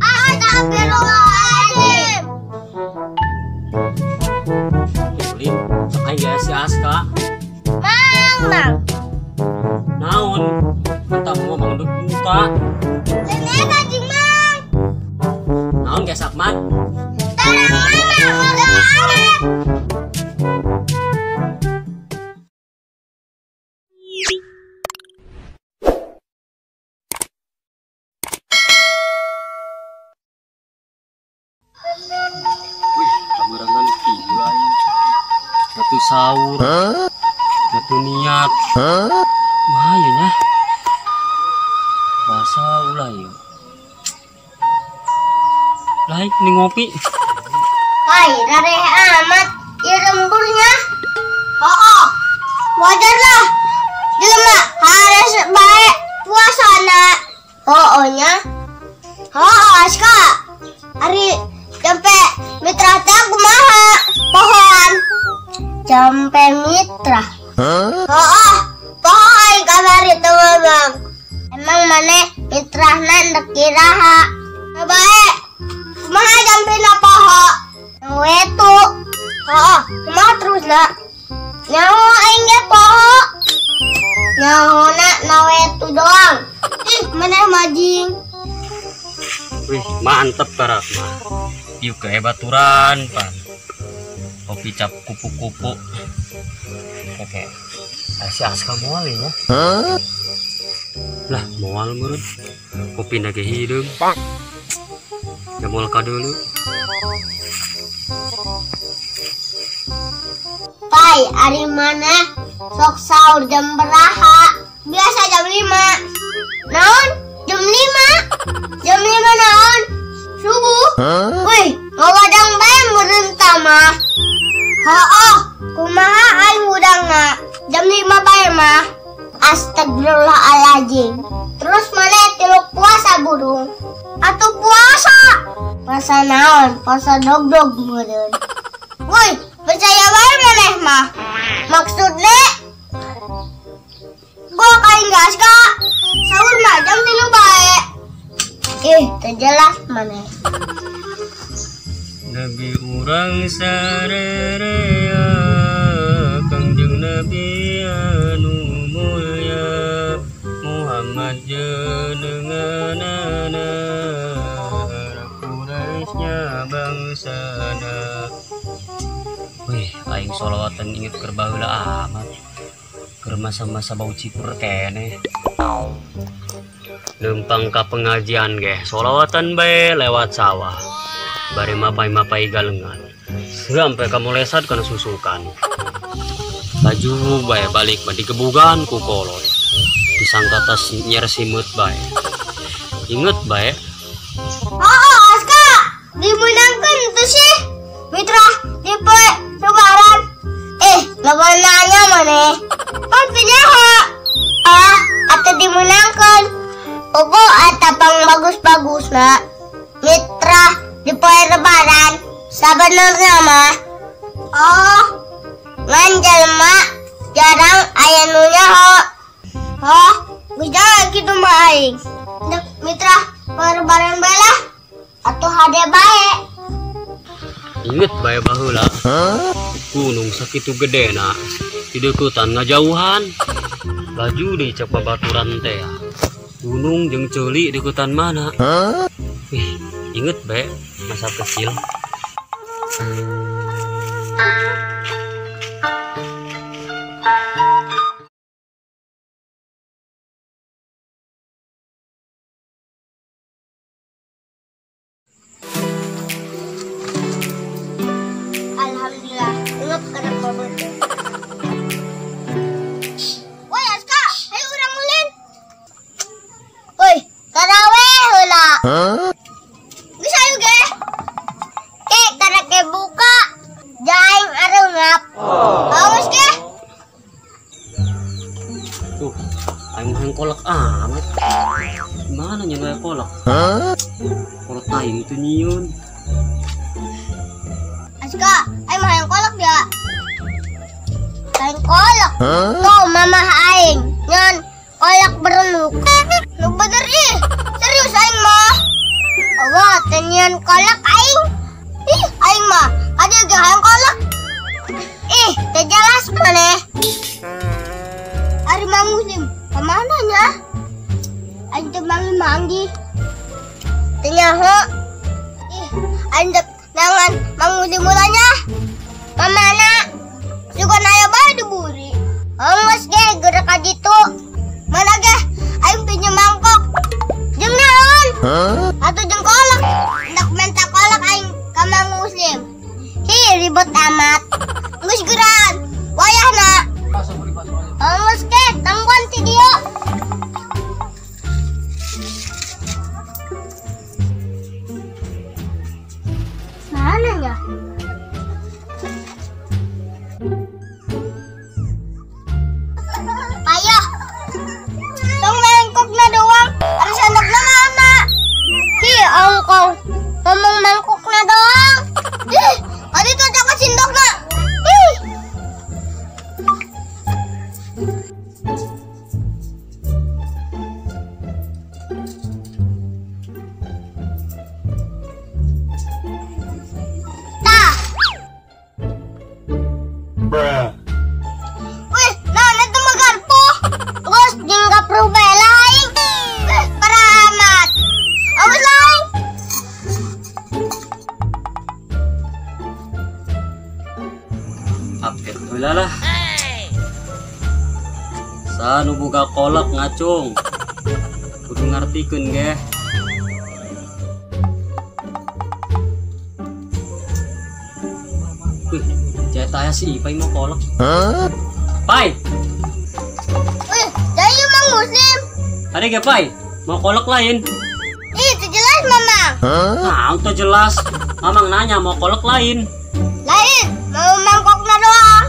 Astagfirullahaladzim. Ayo si Aska. Mang, mang. Naon? Mantap mau mang buka. Ternyata jing mang. Naon gesak man? Tarang mama, udah amat. Wih, kaberangan kieu aing. Satu sahur, satu niat. Mah ieu nya. Puasa ulah ieu. Lah ini ngopi. Hai, rareh amat ieu lemburnya. Oh, wajar lah. Jelema harus baik puasa na. Oh, nya. Oh, Aska. Ari jampe mitra teh kumaha? Pohon. Jampe mitra. Oh, poho aing kamari teu Bang. Emang maneh mitrahna ndek iraha? Bae. Kumaha jampena poho? Wetu. Oh, kumaha terusna? Nyaho aing ge poho. Nyahona na wetu doang. Ih, maneh majing. Wih, mantep karak mah. Ieu kehebaturan pan. Kopi cap kupu-kupu. Oke. Si Aska moal ya. Lah, moal meureun. Kopi na ge hideung. Ya moal ka deuleu. Pai, ari mana sok sahur jam beraha? Biasa jam 5. Naon? Jam 5? Jam 5 naon? Subuh. Wih, ngawadang bae meureun tah mah. Hooh, kumaha aing hudangna? Jam 5 bae mah. Astagfirullahaladzim. Terus mana tiluk puasa burung? Atau puasa? Puasa naon? Puasa dog-dog meureun. Woi, percaya bae maneh mah. Maksudnya gua kain gas kak. Sahur mah jam 3 bae. Ih, teu jelas maneh. Nabi urang sarerea, Kangjeng Nabi anu mulya, Muhammad jenenganana, Quraisy bangsana. Wih, aing sholawatan inget keur baheula amat. Keur masa-masa bau cikur keneh. Leumpang ka pengajian ge, sholawatan bae lewat sawah. Bari mapai-mapai galengan. Sampai kamu lesat kana susukan. Baju bae balik mah digebugan ku kolot. Disangka tas nyer simut bae. Inget bae. Oh, Aska, dimenangkeun teu sih? Mitra tipe lebaran. Lawan nanya maneh. Pan penyaha. Ah, atau dimenangkeun. Ogo eta pang bagus-bagusna. Mitra di poe lebaran sabenerna mah. Oh, ngan jelema jarang aya nu nyaho. Oh, geus jangan kitu mah aing. Dek mitra poe lebaran bae lah. Atuh hade bae. Inget bae baheula. Gunung sakitu gedena, dideuketan ngajauhan. Laju deui cek babaturan teh. Gunung jeung ceuli deuketan mana? Wih, inget bae masa kecil. Alhamdulillah, inget kana babeut. Woi Aska, ayo urang ulin. Woi, taraweh heula. Geus ayo ge. Ke karek ge buka. Kolot aing teu nyieun. Aska, aing mah hayang kolak ya. Hayang kolak. Tuh mama aing nyon kolak berenuk. Nu bener ih, serius aing mah. Allah, teu nyieun kolak aing. Ih, aing mah ada ge hayang kolak. Ih, teu jelas maneh. Ari Mang Muslim, kemana nya? Aing teu manggih-manggih. Teu nyaho. Ih, aing dek nangan Mang Muslim mulanya. Kamana? Sugan aya bae diburi. Geus ge geura ka ditu. Mana ge aing pinjem mangkok. Jeung naon? Atuh jeung kolak. Hendak minta kolak aing ka Mang Muslim. Hi, ribet amat. Geus geuraan. Wayahna. Geus ge tangguan ti dieu. Mana nya? Payah. Tong mangkokna doang, ari sendokna mana? Hi, ongkong. Ngomong mangkokna doang. Ih, tadi tuh cakap sendokna. Ih. Tah. Bruh. Wih, naon eta mah garpu. Geus jeung gapruh bae lah aing. Parah amat. Awas lah aing. Update heula lah. Sa nu boga kolak ngacung. Kudu ngartikeun ge. Wih, jaya si Ipai mau kolak. Pai, Wih, jadi Mang Muslim. ada ge Pai? Mau kolak lain? Ih, itu jelas Mamang. Nah, itu jelas. Mamang nanya mau kolak lain. Lain, mau mangkokna doang.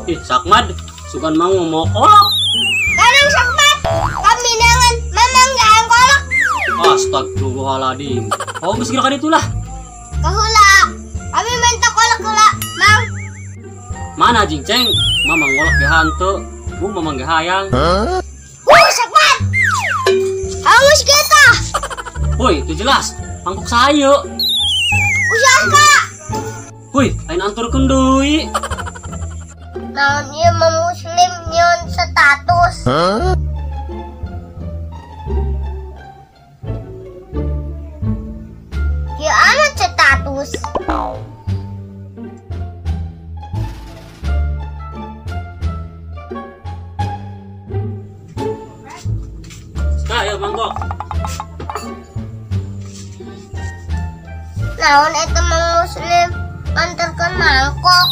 Ih, Sakmad, sugan mau mau kolak. Kadang Sakmad, kami nangan Mamang gak hayang kolak. Astagfirullahaladzim. Oh, geus kira itulah. Kahula, kami minta kolak heula, Mang. Mana jing ceng? Mamang ngolok ge hantu. Bu mamang ge hayang. Sakmad. Hangus kita. Woi, itu jelas. Mangkok sayu. Usah kak. Woi, aing anturkeun deui. Naon ieu Mang Muslim nyeun status. Kieu amat status. Tah, ayo mangkok. Naon eta Mang Muslim nganterkeun mangkok.